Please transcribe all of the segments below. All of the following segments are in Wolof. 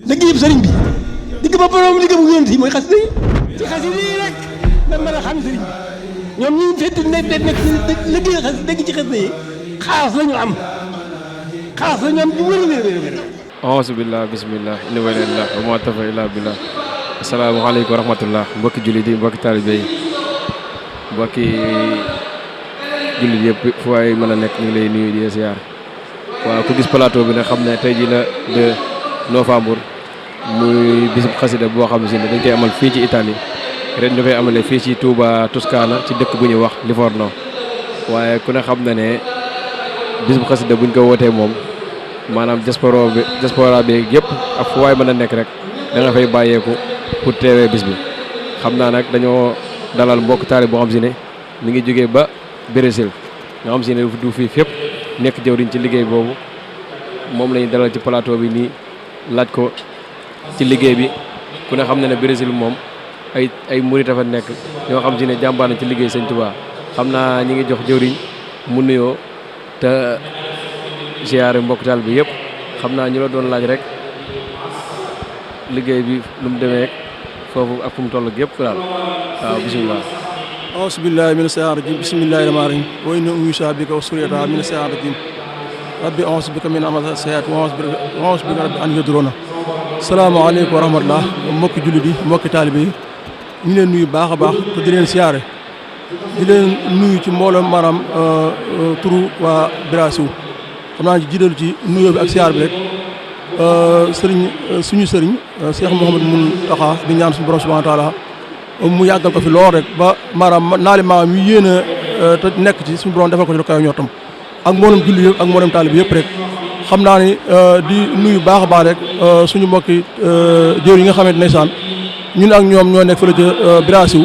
liggéeyub sëriñ bi digg ba borom liggéey bu yonent yi mooy xasida yi ci xasida yi rek da mën a xam sëriñ bi ñoom ñi fekk nekk liggéey xasida dégg ci xasida yi xaas lañu am bu wér. auzu billah bismillah inna walillah wa ma tafa illa billah. asalaamaaleykum wa rahmatullah mbokki jullit yi mbokki taalibe yi mbokki jullit yëpp fu waay mën a nekk ñu ngi lay nuyu di ziar waaw ku gis plateau bi nag xam ne tey ji la 2 novembre muy bisub xasida boo xam si ne dañ koy amal fii ci Italie ren ñu koy amalee fii ci Touba Toscana ci dëkk bu ñuy wax Livorno waaye ku ne xam na ne bisub xasida buñ ko wootee moom maanaam diaspora bi yëpp ak fu waay mën a nekk rek da nga fay bàyyeeku pour teewee bis bi xam naa nag dañoo dalal mbokk taali boo xam si ne mi ngi jógee ba Brésil nga xam si ne du fii fépp nekk jawriñ ci liggéey boobu moom la ñu dalal ci plateau bi nii laaj ko ci liggéey bi ku ne xam ne ne Brésil moom ay murit a fa nekk ñoo xam si ne jàmbaar na ci liggéey Sëñ Tuubaa xam naa ñi ngi jox jawriñ mu nuyoo te ziyaare mbokk taal bi yëpp xam naa ñu la doon laaj rek liggéey bi lu mu demee foofu ak fu mu toll ak yëpp daal waaw bisimilah. auzu billaahi mina shaytaani rajiim bismillaahi rahmaani rahiim wa inni u'iizuhaa bika wa zurriyyatahaa mina shaytaani rajiim rabbi a'uuzu bika min hamazaati shayaatiin wa a'uuzu bika rabbi an yahduruun. salaamaaleykum wa rahmatulah mbokki jullit yi mbokki taalibe yi ñu leen nuyu baax a baax te di leen siyaare di leen nuyu ci mbooloo maanaam turu waa Brésil xam naa jiitalu ci nuyoo bi ak siyaar bi rek suñu sëriñ Cheikh Mouhamadou Mountakha di ñaan suñu borom subhanahu wa taala mu yàggal ko fi lool rek ba maanaam naali maam yu yéen a te nekk ci suñu borom defal ko ci lu kaw ñortam ak mboolem julli yëpp ak mboolem taalib yëpp rek xam naa ni di nuyu baax a baax rek suñu mbokki jëwriñ yi nga xamante ndeysaan ñun ak ñoom ñoo nekk fële ca Brésil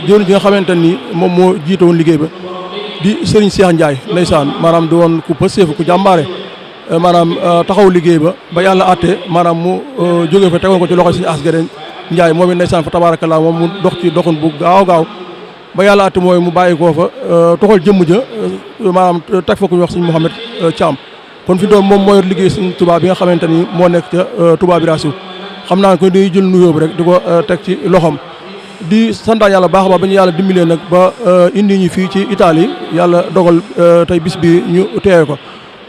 jëwriñ ji nga xamante ni moom moo jiite woon liggéey ba di Serigne Cheikh Ndiaye ndeysaan maanaam di woon ku pëseefu ku jàmbaare maanaam taxaw liggéey ba yàlla àtte maanaam mu jógee fa tegoon ko ci loxo suñu asgare Ndiaye moom it ndeysaan fa tabaarakallaa moom mu dox ci doxun bu gaaw ba yàlla àtte mooy mu bàyyi koo fa toxal jëmm ja maanaam teg fa ku ñu wax suñu Mouhamed Thiam kon fi doon moom mooy liggéey suñu Touba bi nga xamante ni moo nekk ca Touba Brésil xam naa ko dañuy jël nuyoo bi rek di ko teg ci loxoom di santaan yàlla baax a baax ba ñu yàlla dimbalee nag ba indi ñu fii ci Italie yàlla dogal tey bis bi ñu teewe ko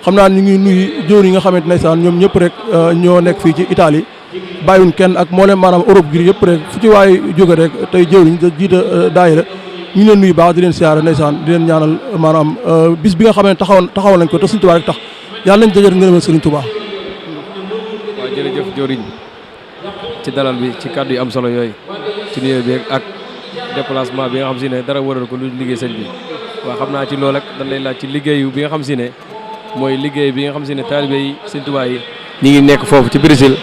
xam naa ñu ngi nuyu jëwriñ yi nga xamante ne saan ñoom ñëpp rek ñoo nekk fii ci Italie bàyyiwuñ kenn ak moo leen maanaam Europe gi yëpp rek fu ci waay jóge rek tey jëwriñ da jiita daayira ñu ngi leen nuyu baax di leen siyaare ndeysaan di leen ñaanal maanaam bis bi nga xam ne taxaw nañ ko te Sëriñ Tuubaa rek tax yàlla nañ jëjër ngërëmal Sëriñ Tuubaa. waaw jërëjëf jëwriñ ci dalal bi ci kàddu yi am solo yooyu ci nuyoo bi ak déplacement bi nga xam si ne dara waral ko lu liggéey sëñ bi waaw xam naa ci loolu ak dañ lay laaj ci liggéeyu bi nga xam si ne mooy liggéey bi nga xam si ne taalibe yi Sëñ Tuubaa yi ñi ngi nekk foofu ci Brésil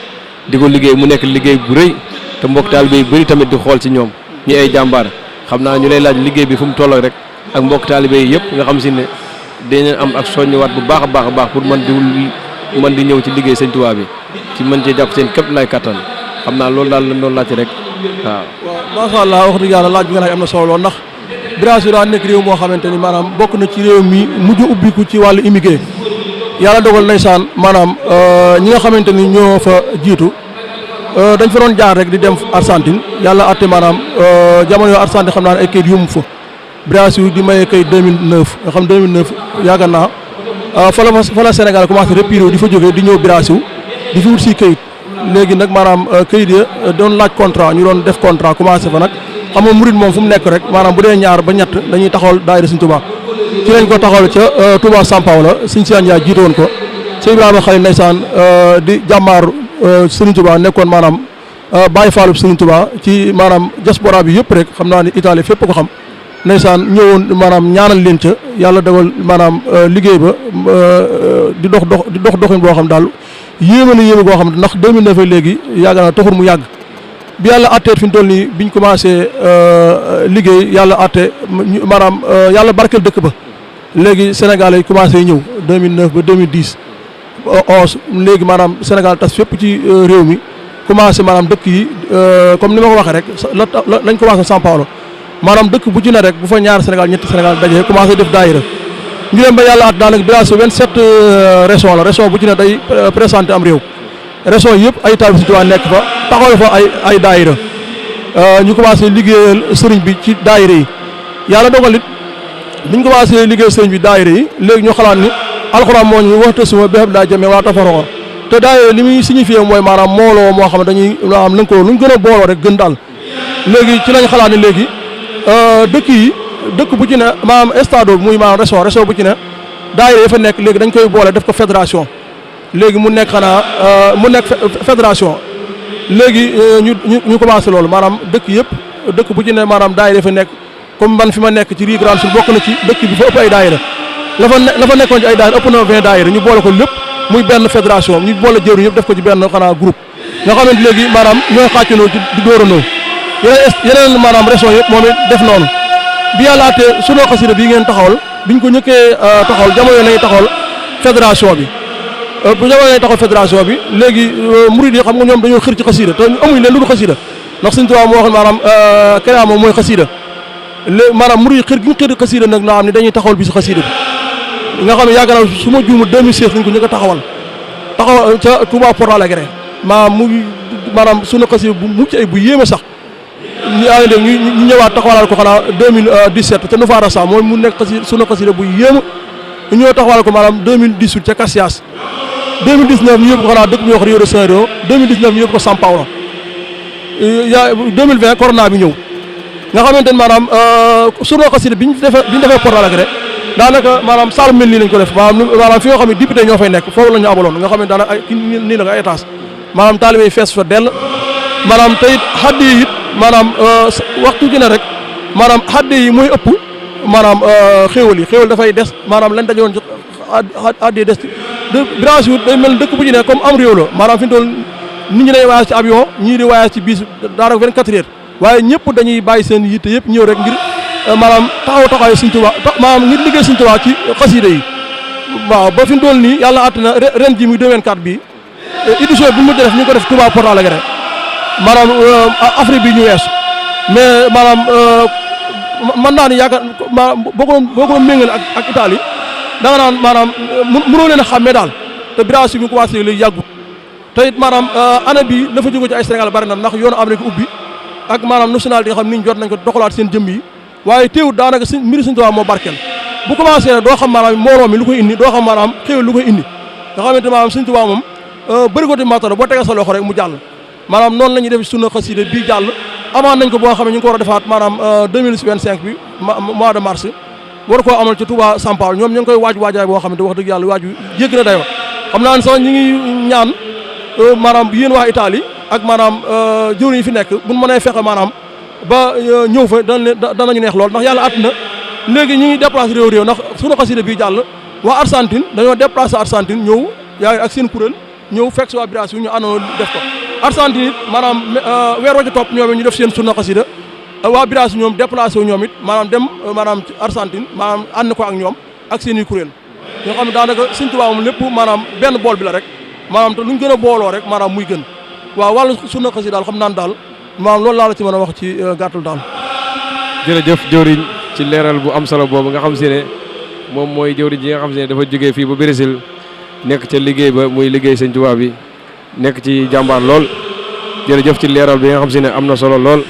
di ko liggéey mu nekk liggéey bu rëy te mbokk taalibe yi bëri tamit di xool ci ñoom ñi ay jàmbaar xam naa ñu lay laaj liggéey bi fu mu tolloo rek ak mbokk taalibe yi yëpp nga xam si ne dañu am ak soññiwaat bu baax a baax pour mën di ñëw ci liggéey Sëñ Tuubaa bi ci mën cee jàpp seen képp lay kattan xam naa loolu daal lañ doon laajte rek waaw. waaw macha allah wax dëgg yàlla laaj bi nga laaj am na solo lool ndax Brésil daa nekk réew moo xamante ni maanaam bokk na ci réew mi mujj ubbiku ci wàllu immigré yàlla dogal ndeysaan maanaam ñi nga xamante ni ñoo fa jiitu dañ fa doon jaar rek di dem Argentine yàlla atte maanaam jamono yoo Argentine xam naa ne ay kayit yum fa Brésil di maye kayit 2009 nga xam 2009 yaakaar naa fa la Sénégal commencé repéré di fa jógee di ñëw Brésil di fi wut si kayit léegi nag maanaam kayit ya doon laaj contrat ñu doon def contrat commencé fa nag xam nga murid moom fu mu nekk rek maanaam bu dee ñaar ba ñett dañuy taxawal daayira Sëñ Tuubaa ci lañ ko taxawal ca Touba São Paulo Sëñ Cheikh Ndiaye jiite woon ko Sëñ Ibrahima Khalil ndeysaan di jàmmaar Sëriñ Tuubaa nekkoon maanaam bàyyi faalub Sëriñ Tuubaa ci maanaam diaspora bi yëpp rek xam naa ni Italie fépp ko xam ndeysaan ñëwoon maanaam ñaanal leen ca yàlla dogal maanaam liggéey ba di dox doxin boo xam daal yéeme na yéeme boo xam ndax 2009 ak léegi yàgg naa taxul mu yàgg bi yàlla atteet fi ñu toll nii biñ commencé liggéey yàlla atte maanaam yàlla barkeel dëkk ba léegi Sénégal yi commencé ñëw 2009 ba 2010 11 léegi maanaam Sénégal tas fépp ci réew mi commencé maanaam dëkk yi comme ni ma ko waxee rek lañ commencé São Paulo maanaam dëkk bu ci ne rek bu fa ñaar Sénégal ñetti Sénégal daje commencé def daayira ñu dem ba yàlla at daanaka Brésil 27 région la région bu ci ne day présenté am réew région yëpp ay taalibe Sëriñ Tuubaa nekk fa taxawal fa ay daayira ñu commencé liggéeyal sëriñ bi ci daayira yi yàlla dogal it biñ commencé liggéeyal sëriñ bi daayira yi léegi ñu xalaat ni alxuraan moo ñu waxta suma bépp daa jëmee waa tafaroxo te daayira li muy signifié mooy maanaam mbooloo moo xam ne dañuy maanaam lëkkaloo lu ñu gën a booloo rek gën daal léegi ci lañ xalaat ne léegi dëkk bu ci ne maanaam stade bi muy maanaam région bu ci ne daayira yi fa nekk léegi dañ koy boole def ko fédération léegi mu nekk fédération léegi ñu commencé loolu maanaam dëkk bu ci ne maanaam daayira yi fa nekk comme man fi ma nekk ci Rio Grande Sul bokk na ci dëkk bi fa ëpp ay daayira la fa nekkoon ci ay daayira ëpp na 20 daayira ñu boole ko lépp muy benn fédération ñu boole jëru yëpp def ko ci benn groupe nga xamante léegi maanaam ñooy xàccandoo ci di dóorandoo yeneen maanaam région yëpp moom it def noonu bi yàlla àttee sunu xasida bii ngeen taxawal biñ ko ñëkkee taxawal jamono lañuy taxawal fédération bi bu jamono lañuy taxawal fédération bi léegi murid yi xam nga ñoom dañoo xër ci xasida te amuñ leen lu dul xasida ndax Sëriñ Tuubaa moo wax maanaam kene moom mooy xasida léegi maanaam murid yi xër gi ñu xër xasida nag naa xam ne dañuy taxawal bi si xasida bi nga xam ne yaakaar naa su ma juumul 2016 lañ ko ñëkk a taxawal ca Touba Porto Alegre maanaam sunu xasida bu mucc ay bu yéeme sax ñu ñëwaat taxawalal ko xanaa 2017 ca Nouveau Arassa mooy mu nekk sunu xasida bu yéeme ñu ñëw taxawalal ko maanaam 2018 ca Caxias 2019 ñu yóbbu ko xanaa dëkk bu ñuy wax Rio de Janeiro 2019 ñu yóbbu ko São Paulo 2020 corona bi ñëw nga xamante ne maanaam sunu xasida bi ñu defee Porto Alegre daanaka maanaam salle mel nii lañ ko def maanaam fi nga xam ne député ñoo fay nekk foofu la ñu abaloon nga xam ne daanaka nii la ko ay étage maanaam taalibe yi fees fa dell maanaam tey xaddi yi it maanaam waxtu ji ne rek maanaam xaddi yi mooy ëpp maanaam xéewal dafay des maanaam lañ dajoon xaddi des branche yi day mel dëkk bu ñu ne comme am réew la maanaam fi mu toll nit ñi dañuy voyage ci avion ñii di voyage ci bis daanaka 24 heures waaye ñëpp dañuy bàyyi seen yitte yëpp ñëw rek ngir maanaam taxawaayu Sëriñ Tuubaa maanaam ngir liggéey Sëriñ Tuubaa ci xasida yi waaw ba fi mu toll nii yàlla àtt na ren ji muy 2024 bii édition bi mu def ñu ko def Touba Porto Alegre maanaam Afrique bi ñu weesu mais maanaam mën naa ni yaakaar boo ko méngale ak Italie da nga naan maanaam mënoo leen a xàmmee daal te birage bi mu commencé léegi yàggut te it maanaam année bi la fa jóge ci ay Sénégal bari na ndax yoonu Amérique ubbi ak maanaam national yi nga xam ni ñu jot nañ ko doxalaat seen jëmm yi waaye teewut daanaka mbiri Sëriñ Tuubaa moo barkeel bu commencé ne doo xam maanaam mbooloo mi lu koy indi doo xam maanaam xéwal lu koy indi nga xamante maanaam Sëriñ Tuubaa moom bëri ko ti matara boo tegee sa loxo rek mu jàll maanaam noonu la ñuy def sunu xasida bii jàll amaan nañ ko boo xam ne ñu ngi ko war a defaat maanaam 2025 bi mois de mars war koo amal ci Touba São Paulo ñoom ñu ngi koy waajaay boo xam ne wax dëgg yàlla waaju jégg na day wax xam naa ne sax ñu ngi ñaan maanaam yéen waa Italie ak maanaam jëwriñ yi fi nekk buñ mënee fexe maanaam ba ñëw fa danañu neex lool ndax yàlla at na léegi ñu ngi déplacé réew ndax sunu xasida bii jàll waa Argentine dañoo déplacé Argentine ñëw yaa ak seen kuréel ñëw fekk si waa birage ñu àndoo def ko Argentine it maanaam weer wa ci topp ñoom ñu def seen sunu xasida waa birage ñoom déplacé wu ñoom it maanaam dem maanaam ci Argentine maanaam ànd ko ak ñoom ak seen i kuréel ñoo xam ne daanaka Sëriñ Tuubaa moom lépp maanaam benn bool bi la rek maanaam te luñ gën a booloo rek maanaam muy gën waaw wàllu sunu xasida daal xam naan daal maanaam loolu laa la ci mën a wax ci gàttal daal. jërëjëf jëwriñ ci leeral bu am solo boobu nga xam si ne moom mooy jëwriñ ji nga xam si ne dafa jógee fii ba Brésil nekk ca liggéey ba muy liggéey Sëriñ Tuubaa bi nekk ci jàmbaar lool jërëjëf ci leeral bi nga xam si ne am na solo lool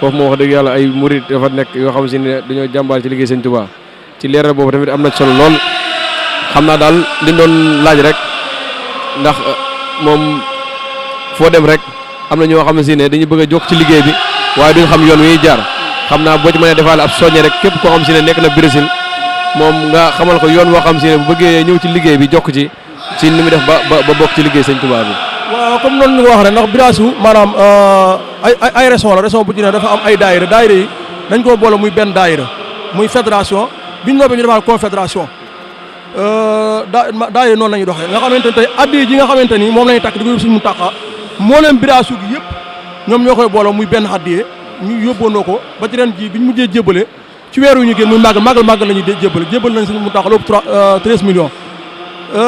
foofu moo wax dëgg yàlla ay murit dafa nekk yoo xam si ne dañoo jàmbaar ci liggéey Sëriñ Tuubaa ci leeral boobu tamit am na solo lool xam naa daal li doon laaj rek ndax moom foo dem rek am na ñoo xam si ne dañu bëgg a jokk ci liggéey bi waaye duñ xam yoon wi jaar xam naa boo ci mënee defaale ab soññe rek képp koo xam si ne nekk na Brésil moom nga xamal ko yoon woo xam si ne bu bëggee ñëw ci liggéey bi jokk ci ni mu def ba bokk ci liggéey Sëriñ Tuubaa bi. waaw comme noonu ñu ko wax rek ndax birage wu maanaam ay région la région bu ci ne dafa am ay daayira yi dañ koo boole muy benn daayira muy fédération biñ noppee ñu defaat confédération daayira noonu la ñuy doxee nga xamante ne tey addi ji nga xamante ni moom la ñuy takk di ko yóbbu suñu Muntaxa moo leen birage wu gi yëpp ñoom ñoo koy boole muy benn addiye ñu yóbboonoo ko ba ci ren ji biñ mujjee jébbale ci weer wu ñu génn muy màggal la ñuy jébbal nañ suñu Muntaxa lu ëpp 13 millions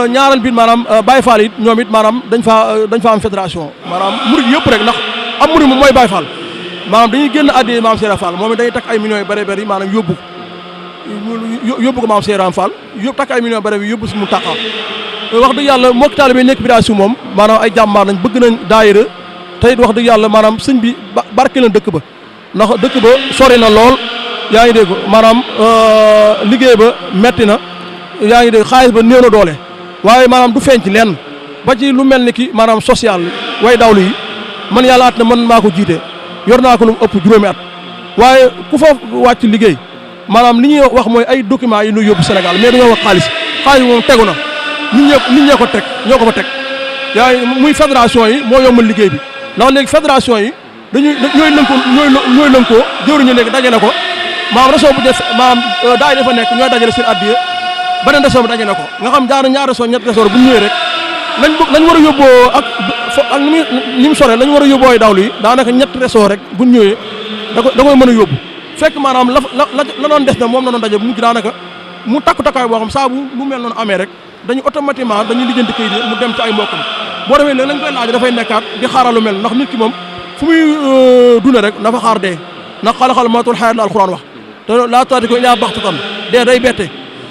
ñaareel bi maanaam Baye Fall it ñoom it maanaam dañ fa am fédération maanaam murid yëpp rek ndax am murid moom mooy Baye Fall maanaam dañuy génn addiye maam Seera Fall moom it dañuy takk ay millions yu bëri bëri maanaam yóbbu ko maam Seera Fall takk ay millions yu bëri yóbbu suñu Muntaxa wax dëgg yàlla mbokki taalibe nekk Biras moom maanaam ay jàmbaar nañ bëgg nañ daayira te it wax dëgg yàlla maanaam sëñ bi barke la dëkk ba ndax dëkk ba sori na lool yaa ngi dégg maanaam liggéey ba metti na yaa ngi dégg xaalis ba néew na doole waaye maanaam du feeñ ci lenn ba ci lu mel ni ki maanaam social way dawlu yi man yàlla at na man maa ko jiite yor naa ko lu mu ëpp juróomi at waaye ku fa wàcc liggéey maanaam li ñuy wax mooy ay documents yi ñu yóbbu Sénégal mais dañoo wax xaalis moom tegu na nit ñee ko teg ñoo ko fa teg yaa muy fédération yi moo yombal liggéey bi ndax léegi fédération yi ñooy lënkoo jëwriñu léegi dajale ko maanaam réseau bu def maanaam daay dafa nekk ñooy dajale seen addiya beneen réseau bi dajale ko nga xam jaar ñaar réseau ñett réseau bu ñu ñëwee rek lañ war a yóbboo ak ni mu sore lañ war a yóbboo ay dawlu yi daanaka ñett réseau rek bu ñu ñëwee da koy mën a yóbbu fekk maanaam la doon des na moom la doon daje bu mujj daanaka mu takkaay boo xam saa bu lu mel noonu amee rek dañu automatiquement dañuy lijjanti këyit yi mu dem ci ay mbokkam boo demee léegi lañ koy laaj dafay nekkaat di xaaral lu mel ndax nit ki moom fu muy dune rek dafa xaar dee ndax xala matul xayat la alxuraan wax te laa taati ko ilaa baxtatan dee day bette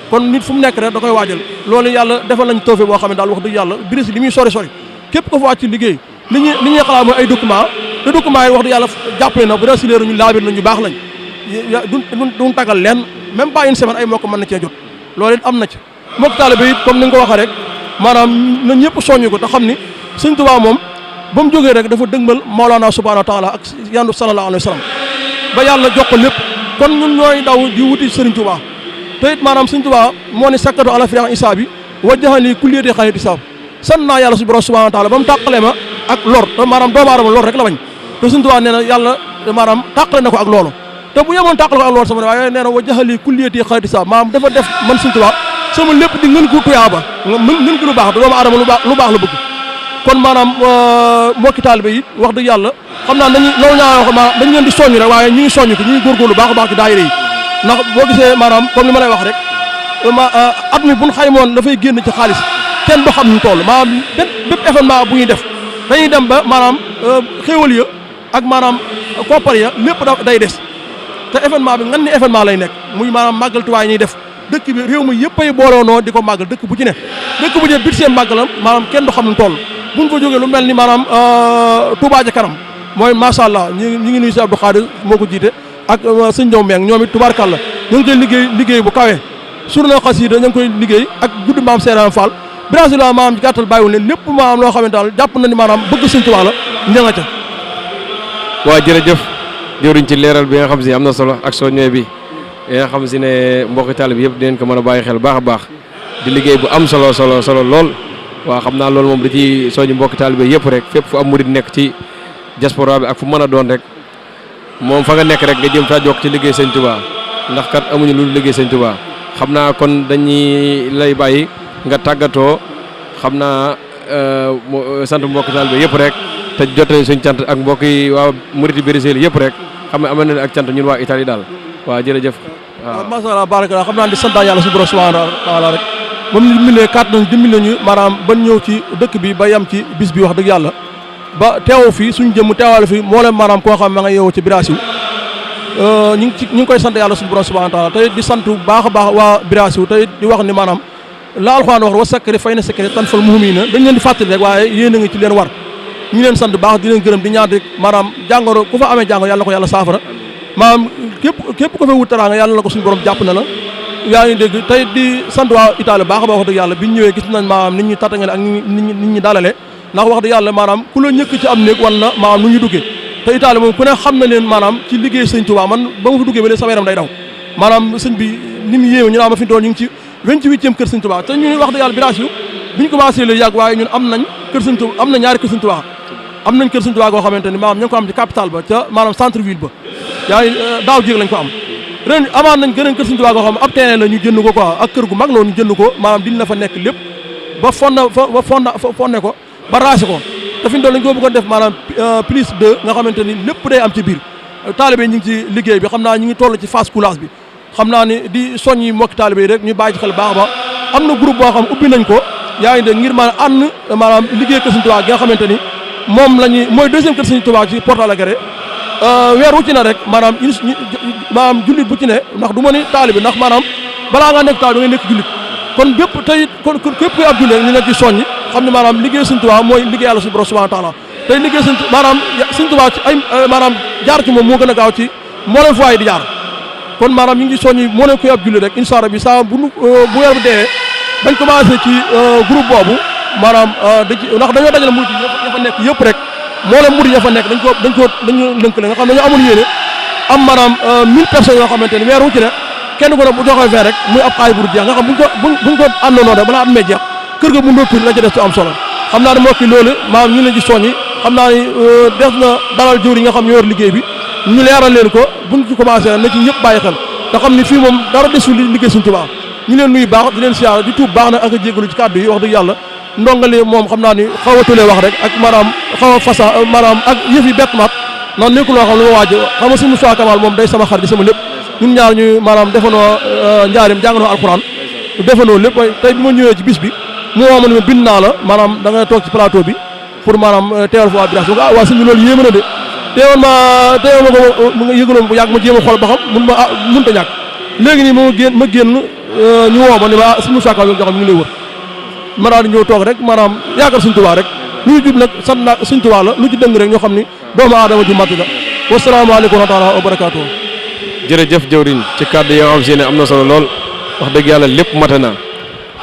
kon nit fu mu nekk rek da koy waajal loolu yàlla defal nañ tawfeex boo xam ne daal wax dëgg yàlla Biras li muy sori képp ko fa wàcc ci liggéey li ñuy xalaat mooy ay document te document yi wax dëgg yàlla jàppale na Biras leer ñu laabir na ñu baax lañ duñ tagal leen même pas une semaine ay mbokk mën na cee jot loolu it am na ci mbokk taalibe it comme ni nga ko waxee rek maanaam na ñëpp soññu ko te xam ni Sëñ Tuubaa moom ba mu jógee rek dafa dëgmal Mawlana subhanahu wa taala ak yandu sallallahu alayhi wa sallam ba yàlla jox ko lépp kon ñun ñooy daw di wuti Sëriñ Tuubaa te it maanaam Sëñ Tuubaa moo ni sakkatu ala firan isaa bi wajjahali kulliyati xayri isaab san naa yàlla borom subhanahu wa taala ba mu tàqale ma ak lor te maanaam doomu aadama lor rek la bañ te Sëñ Tuubaa nee na yàlla maanaam tàqale na ko ak loolu te bu yemoon tàqale ko ak loolu sama waaye nee na wajjahali kulliyati xayri isaab maanaam dafa def man Sëñ Tuubaa sama lépp di ngën ko tuyaaba ngën ko lu baax doomu aadama lu baax la bëgg kon maanaam mbokki taalibe yi wax dëgg yàlla xam naa dañuy loolu ñaa wax maanaam dañu leen di soññ rek waaye ñu ngi soññ ko ñu ngi góorgóorlu baax a baax ci daayira yi ndax boo gisee maanaam comme li ma lay wax rek at mi buñ xaymoon dafay génn ci xaalis kenn du xam ñu toll maanaam bépp événement bu ñuy def dañuy dem ba maanaam xéewal ya ak maanaam koppar ya lépp day des te événement bi ngan ni événement lay nekk muy maanaam màggal Tuubaa ñuy def dëkk bi réew mi yëpp ay booloonoo di ko màggal dëkk bu ci ne budget màggalam maanaam kenn du xam nu toll buñ ko jógee lu mel ni maanaam Touba ca kanam mooy macha allah ñu ngi nuyu si Abdou Khadir moo ko jiite ak sëñ Jaw Meng ñoom it tubaarkàlla ñu ngi koy liggéey bu kawe surna xasida ñu ngi koy liggéey ak guddi maam Seydou Fall Biras maanaam ci gàttal bàyyiwul leen lépp maanaam loo xamante daal jàpp na ni maanaam bëgg Sëñ Tuubaa la ña ca waaw jërëjëf jëwriñ ci leeral bi nga xam si am na solo ak soññee bi nga xam si ne mbokki taalibe bi yëpp dinañ ko mën a bàyyi xel baax a baax di liggéey bu am solo lool waaw xam naa loolu moom da ci soññi mbokki taalibe yëpp rek fépp fu am murid nekk ci diaspora bi ak fu mën a doon rek moom fa nga nekk rek nga jëm faa jokk ci liggéey Sëñ Tuubaa ndax kat amuñu lu liggéey Sëñ Tuubaa xam naa kon dañuy lay bàyyi nga tàggatoo xam naa sant mbokki taalibe yëpp rek te jotale suñ cant ak mbokk yi waa murid Brésil yëpp rek xam ne am na ak cant ñun waa Italie daal waaw jërëjëf waaw macha allah baraka xam naa di sant yàlla suñu borom subhanahu wa taala rek ba mu dimbalee kàtt nañ dimbali nañu maanaam ban ñëw ci dëkk bi ba yem ci bis bi wax dëgg yàlla ba teewoo fii suñu jëmm teewaale fi moo leen maanaam koo xam ma nga yeewoo ci Biras ñu ngi koy sant yàlla suñu borom subhanahu wa taala te di sant bu baax a baax waa Biras te di wax ni maanaam la alxuraan wax wa sakkari fay na sakkari tan fal muhumina dañ leen di fàttali rek waaye yéen a ngi ci leen war ñu leen sant baax di leen gërëm di ñaan rek maanaam jàngoro ku fa amee jàngoro yàlla ko yàlla saafara maanaam képp ko fa wut teraanga yàlla na ko suñu borom jàpp na la yaa ngi dégg tey di sant waa Italie baax a baax wax dëgg yàlla bi ñu ñëwee gis nañ maanaam nit ñi tatangale ak nit ñi dalale ndax wax dëgg yàlla maanaam ku la ñëkk ci am néeg wan na maanaam nu ñu duggee te Italie moom ku ne xam na leen maanaam ci liggéey Sëñ Tuubaa man ba ma fa duggee ba léegi sama yaram day daw maanaam sëñ bi ni mu yéew ñu naa ma fi doon ñu ngi ci 28e kër Sëñ Tuubaa te ñu wax dëgg yàlla Biras yu bi ñu commencé léegi yàgg waaye ñun am nañ kër Sëñ Tuubaa am na ñaari kër Sëñ Tuubaa am nañ kër Sëñ Tuubaa goo xamante ni maanaam ñu ngi ko am ci capital ba ca maanaam centre ville ba yaa ngi daaw jéeg lañ ko am ren amaan nañ gëneen kër Sëñ Tuubaa goo xam ab terrain la ñu jënd ko quoi ak kër gu mag loolu ñu jënd ko maanaam dina fa nekk lépp ba fonne ko ba raase ko te fi ñu doon lañ ko bëggoon def maanaam plus 2 nga xamante ni lépp day am ci biir taalibe ñu ngi ci liggéey bi xam naa ñu ngi toll ci phase coulage bi xam naa ni di soññi mbokki taalibe yi rek ñu bàyyi ci xel baax ba am na groupe boo xam ubbi nañ ko yaa ngi dégg ngir maanaam maanaam liggéey kër Sëñ Tuubaa gi nga xamante ni moom la ñuy mooy deuxième kër Sëñ Tuubaa ci Porto Alegre weer wu ci ne rek maanaam maanaam jullit bu ci ne ndax du ma ni taalibe ndax maanaam balaa nga nekk taalibe da ngay nekk jullit kon bépp tey kon képp kuy ab jullit ñu ne ci soññi xam ne maanaam liggéey Sëñ Tuubaa mooy liggéey yàlla suñu borom subhaanahu wa taala tey liggéey Sëñ Tuubaa ci ay maanaam jaar ci moom moo gën a gaaw ci mboolem fu waay di jaar kon maanaam ñu ngi soññi moo ne kuy ab jullit rek incha allah bi saa bu weer bi deewee bañ commencé ci groupe boobu maanaam ndax dañoo dajale murid yi ña fa nekk yëpp rek moo leen murid ya fa nekk dañu lënkale nga xam dañoo amul yéene am maanaam 1000 personnes yoo xamante ni weer wu ci ne kenn ko ne bu joxee fee rek muy ab xaay bu jeex nga xam buñ ko àndandoo rek balaa at mee jeex kër ga mu noppi la ci des ci am solo xam naa ne mbokk yi loolu maanaam ñu leen ci soññi xam naa ni des na dalal jëwri yi nga xam ñoo yor liggéey bi ñu leeral leen ko buñ ci commencé na ci ñëpp bàyyi xel te xam ni fii moom dara desul li liggéey Sëñ Tuubaa ñu leen nuyu baax di leen siyaar di tuub baax na ak a jégalu ci kàddu yi wax dëgg yàlla ndongali moom xam naa ni xaw a tulee wax rek ak maanaam xaw a fasa maanaam ak yëf yi bett maat noonu nekkul loo xam lu ma waaj xam nga si Moussa Kamal moom day sama xarit di sama lépp ñun ñaar ñu maanaam defanoo njaarim jànganoo alxuraan defanoo lépp tey bi ma ñëwee ci bis bi mu woo ma ne ma bind naa la maanaam da ngay toog ci plateau bi pour maanaam teewal fa waa village bi waa sëñ bi loolu yéeme na de teewoon ma ko mu nga yëgaloon bu yàgg ma jéem a xool ba xam mun ma mënut a ñàkk léegi nii ma génn ñu woo ma ne ma si Moussa Kamal joxam ñu ngi lay wër ma daal di ñëw toog rek maanaam yaakaar Sëñ Tuubaa rek lu ñu jub nag sant naa Sëñ Tuubaa la lu ci dëng rek ñoo xam ni doomu aadama ju mat la wasalaamaaleykum wa rahmatulah wa barakaatu. jërëjëf jëwriñ ci kàddu yoo xam si ne am na solo lool wax dëgg yàlla lépp mate na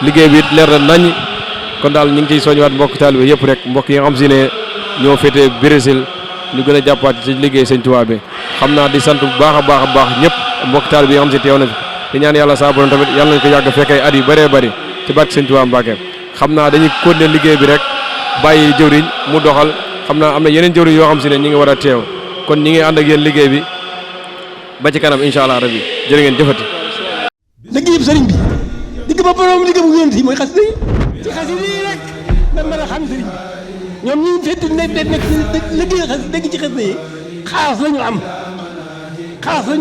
liggéey bi it leer na naññ kon daal ñu ngi ciy soññiwaat mbokk taalibe yëpp rek mbokk yi nga xam si ne ñoo féetee Brésil ñu gën a jàppaat ci liggéey Sëñ Tuubaa bi xam naa di sant bu baax a baax ñëpp mbokk taalibe yi nga xam si teew na fi di ñaan yàlla saa borom tamit yàlla nañ ko yàgg fekkee at yu bëree bëri ci barke Sëñ Tuubaa Mbàkke xam naa dañuy continuer liggéey bi rek bàyyi jëwriñ mu doxal xam naa am na yeneen jëwriñ yoo xam si ne ñi ngi war a teew kon ñi ngi ànd ak yéen liggéey bi ba ci kanam incha allah rabbi jërë ngeen jëfati. liggéey bi sëriñ bi digg ba borom liggéey bu yonent yi mooy xasida yi ci xasida yi rek dañ mën a xam sëriñ bi ñoom ñi fekk nekk liggéey xasida dégg ci xasida yi xaas la ñu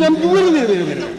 am bu wér